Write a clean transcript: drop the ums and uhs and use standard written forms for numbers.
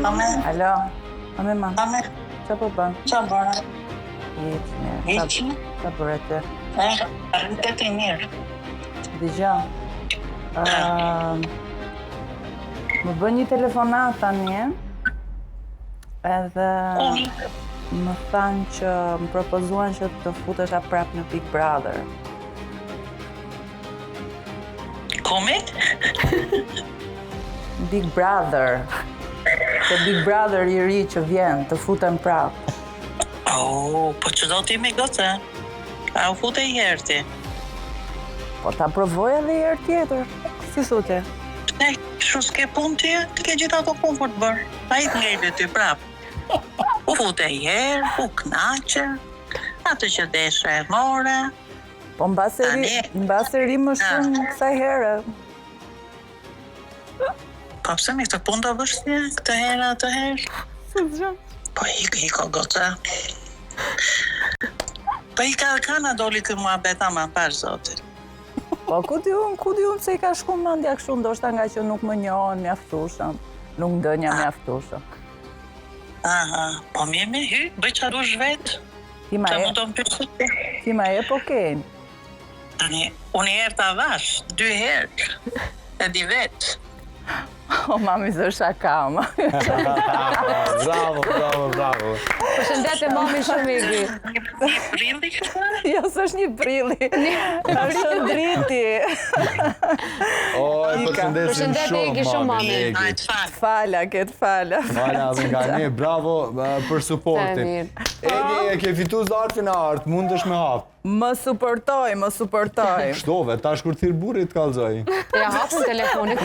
Ame. Alo. Ame ma. Ame. Ça po bën? Ça bëra? Hiç mirë. Hiç. Ça bëre ti? Eh, rritet e mirë. Dëgjo. Ëm Më bën një telefonatë tani, edhe më thanë që më propozuan që të futesha prap në Big Brother. Komit? Big Brother. Te Big Brother i ri që vjen, të futem prap. Oh, po që do ti me goce? A u fute i herë ti? Po ta provoj edhe një herë tjetër. Si thu ti? Pse, kështu s'ke punë ti? Ti ke gjithë ato punë për të bërë. Ai të ngeli ty prap. U fute i herë, u knaqe, atë që deshe e more. Po mbase ri, mbase ri më shumë kësaj here. Po pse me këtë punë do bësh ti, këtë herë, atë herë? Po ik, ik o goca. Po i ka ka na doli ky muhabet ama pash zotin. Po ku di unë, ku di unë se i ka shku mendja kështu, ndoshta nga që nuk më njohën mjaftueshëm, nuk ndënja ah. mjaftueshëm. Aha, po mirë me hy, bëj ça dush vetë. Ti ma e, ti ma e po kenë. Tani, unë një herë ta dhash, dy herë, e di vetë. O, mami, zë shaka, ma. Bravo, bravo, bravo. Përshëndete, mami shumë Egi. Një prilli këtë? Jo, s'është një prilli. Është Shëndriti. O, e përshëndesim shumë, shumë, mami. Egi. Fala, këtë fala. Fala, dhe nga ne, bravo për suportin. Egi, e ke fitu zarfin e artë, mundesh me hapë. Më suportoj, më suportoj. Shtove, tash kur thirr burri të kallzoj. Ja hapën telefonin.